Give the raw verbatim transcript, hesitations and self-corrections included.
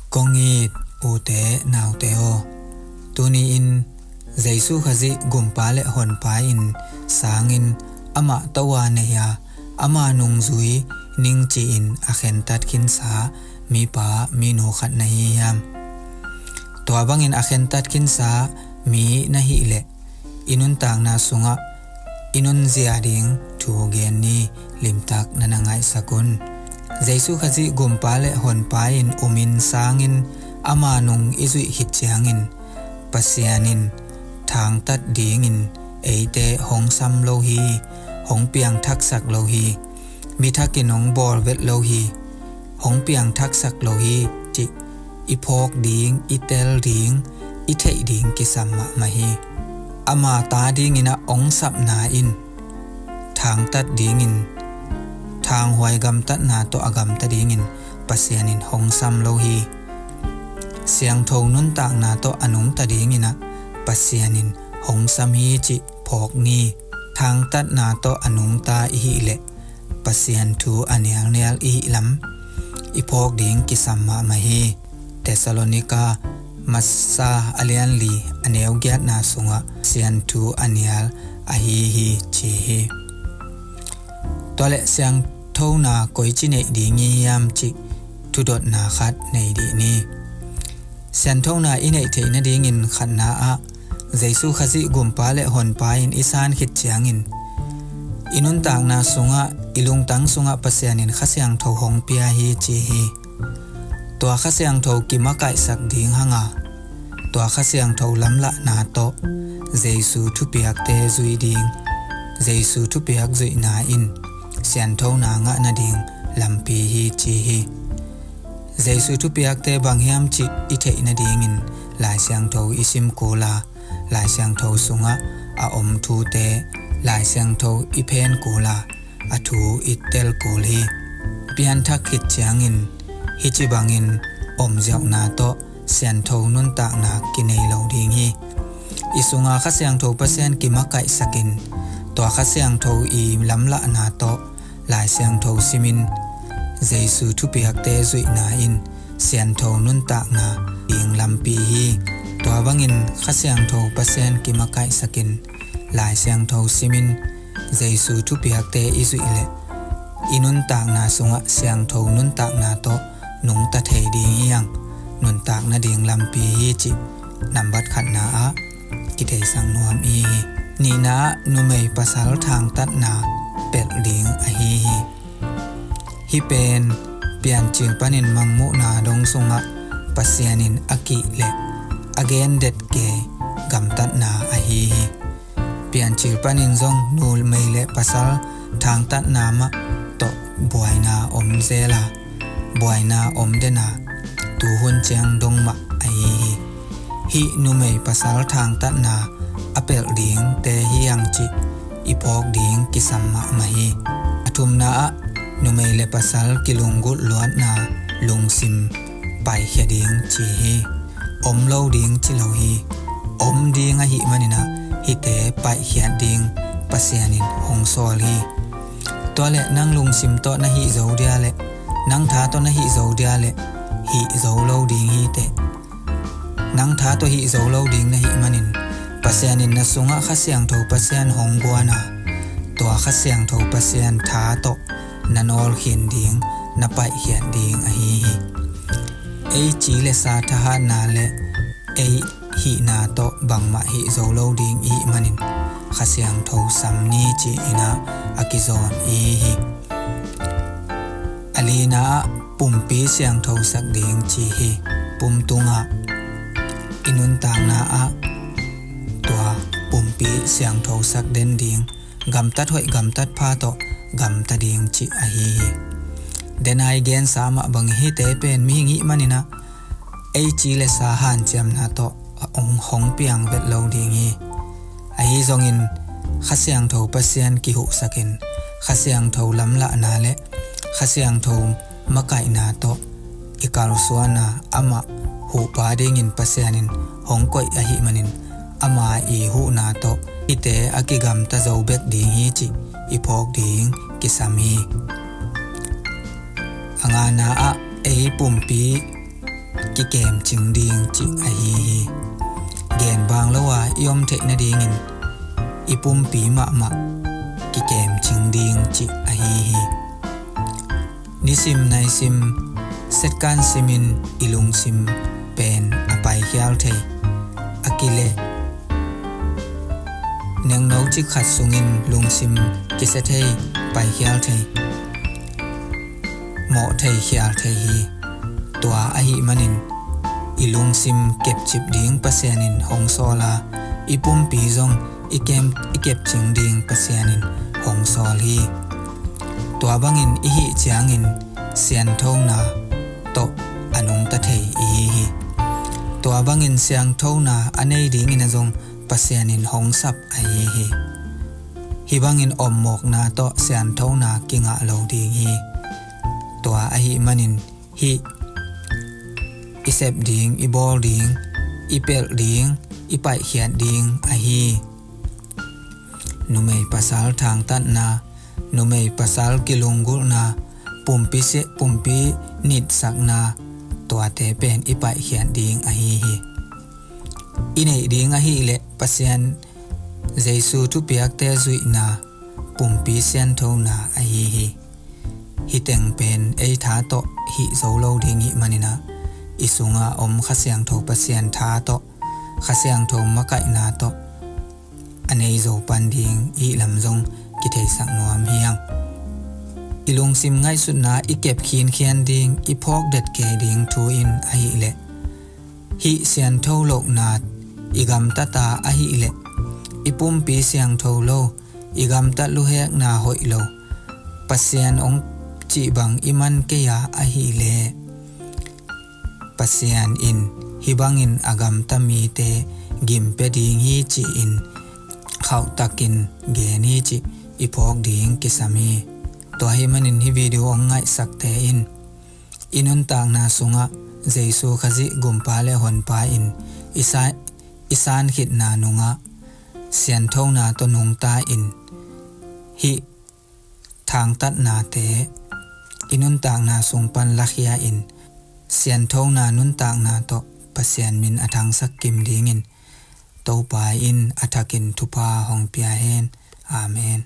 Kong it ute naute aw, tuni-in Jesu Khazih gumpa le honpa in sangin amah toa nei a, ama nungzui ning ci-in a khentat khinsa mipa minu khat na hi hiam? Tua bangin a khentat khinsa mi na hih leh i nuntakna sungah i nunzia ding thu gen ni. Limtak na na ngaihsak un. Jesu Khazih gumpa le honpa in umin sangin ama nung i zuih khit ciangin Pasian in thangtat dingin eite hong sam lo hi, hong piangthaksak lo hi, mi thakin hong bawl vet lo hi, hong piangthaksak lo hi cih i phawk ding, i tel ding, i theih ding kisam mahmah hi. Ama ta dingin a hong sapna in thangtat dingin, thanghuai gamtatna tawh a gamta dingin Pasian in hong sam lo hi. Siangtho nuntakna tawh a nungta dingin a Pasian in hong sam hi cih phawk ni. Thangtatna tawh a nungta i hih leh Pasian thu a nialnial i hih lam i phawk ding kisam mahmah hi. Thessalonika masa a lianli a neu giatna sungah Pasian thu a nial ahi hi ci hi. Tua leh siangthona koici neih ding i hiam cih thudotna khat nei dih ni. Sianthona i neih theih nadingin khatna ah Jesu Khazih gumpa le honpa in i san khit ciangin i nuntakna sungah, i lungtang sungah Pasian in Kha Siangtho hong pia hi ci hi. Tua Kha Siangtho kimakaihsak ding hanga, tua Kha Siangtho lamlahna tawh Jesu thupiakte zui ding, Jesu thupiak zuihna in sianthona ngah nading lampi hi ci hi. Jesu thupiakte bang hiam cih i theih nadingin Lai Siangtho i sim kul a, Lai Siangtho sungah a om thute Lai Siangtho i phen kul a, a thu i tel kul hi. Pianthak khit ciangin hih ci bangin om ziauhna tawh siantho nuntakna kinei lo ding hi. I sunga Kha Siangtho Pasian kimakaihsakin, tua Kha Siangtho i lamlahna tawh Lai Siangtho simin Jesu thupiakte zuihna in siantho nuntakna ding lampi hi. Tua bangin Kha Siangtho Pasian kimakaihsakin Lai Siangtho simin Jesu thupiakte i zuih leh i nuntakna sungah siantho nuntakna tawh nungta thei ding hi hang, nuntakna ding lampi hi cih nambat khatna ah kitheisak nuam i hi. Nihna ah numei pasal thangtatna pelh ding ahi hi. Hih pen Piancil panin Mangmuhna dong sungah Pasian in a kih le a gendet kei gamtatna ahi hi. Piancil panin zong numei le pasal thangtatna mah tawh buaina om zel a, buaina om den a, tuhun ciang dong mah ahi hi. Hih numei pasal thangtatna a pelh dingte hi hang cih i phawk ding kisam mahmah hi. A thumna ah numei le pasal kilunggulh luatna lungsim paihkhia ding ci hi. Om lo ding ci lo hi. Om ding ahih manin ah hihte paihkhiat ding Pasian in hong sawl hi. Tua leh nang lungsim tawh na hih zo dia leh, nang tha tawh na hih zo dia leh, hih zo lo ding hi teh. Nang tha tawh hih zo lo ding na hih manin Pasian in na sungah Kha Siangtho Pasian hong guan a, tua Kha Siangtho Pasian tha tawh na nawlkhin ding, na paihkhiat ding ahi hi. Ei ci le sa thahatna le ei hihna tawh bangmah hih zo lo ding i hih manin Kha Siangtho sam ni ci-in ah a kizawn i hi hi. A lina ah pumpi siangthosak ding ci hi. Pumtungah i nuntakna ah tua pumpi siangthosak den ding, gamtat hoih gamtat pha tawh gamta ding cih ahi hi. Denai gensa mah bang hihte pen mihing hih manin ah ei ci le sa hanciamna tawh hong, hong piang vet lo ding hi. Ahi zongin Kha Siangtho Pasian kihuhsakin, Kha Siangtho lamlahna le Kha Siangtho makaihna tawh i kalsuanna, amah huhpa dingin Pasian in hong koih ahih manin ama i huhna tawh hihte a kigamta zo bek ding hi cih i phawk ding kisam hi. A ngana ah ei pumpi kikemcing ding cih ahi hi. Gen bang lo a i om theih nadingin i pumpi mahmah kikemcing ding cih ahi hi. Nisim naisim, setkan simin i lungsim pen a paikhial thei, a kileh nengno cik khat sungin lungsim kisia thei, paikhial thei, mawh thei, khial thei hi. Tua ahih manin i lungsim kepcip ding Pasian in hong sawl a, i pumpi zong i kem, i kepcing ding Pasian in hong sawl hi. Tua bangin i hih ciangin sianthona tawh a nungta thei i hi hi. Tua bangin sianthona a nei dingin a zong Pasian in hong sap ahi hi. Hih bangin ommawkna tawh sianthona kingah lo ding hi. Tua ahih manin hih i sep ding, i bawl ding, i pelh ding, i paihkhiat ding ahi. Numei pasal thangtatna, numei pasal kilunggulhna, pumpi si, pumpi nitsakna, tuate pen i paihkhiat ding ahi hi. I neih ding ahih leh Pasian Jesu thupiakte zuihna, pumpi sianthona ahi hi. Hih teng pen ei tha tawh hih zo lo ding hih manin ah, i sungah om Kha Siangtho Pasian tha tawh, Kha Siangtho makaihna tawh a nei zo pan ding hih lam zong kitheisak nuam hi hang. I lungsim ngaihsutna i kep khinkhian ding, i phawk det kei ding thu in ahih leh, hih siantho lohna i gamtat a ahih leh, i pumpi siangtho lo, i gamtat luhekna hoih lo, Pasian hong cih bang i man kei a ahih leh, Pasian in hih bangin a gamta mite gim pia ding hi ci-in khauhtakin gen hi cih i phawk ding kisam hi. Tua ahih manin hih video hong ngaihsakte in i nuntakna sungah Jesu Khazih Gumpa le Honpa in i sa, i sankhitna nungah sianthona tawh nungta in hih thangtatnate i nuntakna sung pan lakhia in sianthona nuntakna tawh Pasian min a thangsak kim dingin Topa in a thakin thupha hong pia hen. Amen.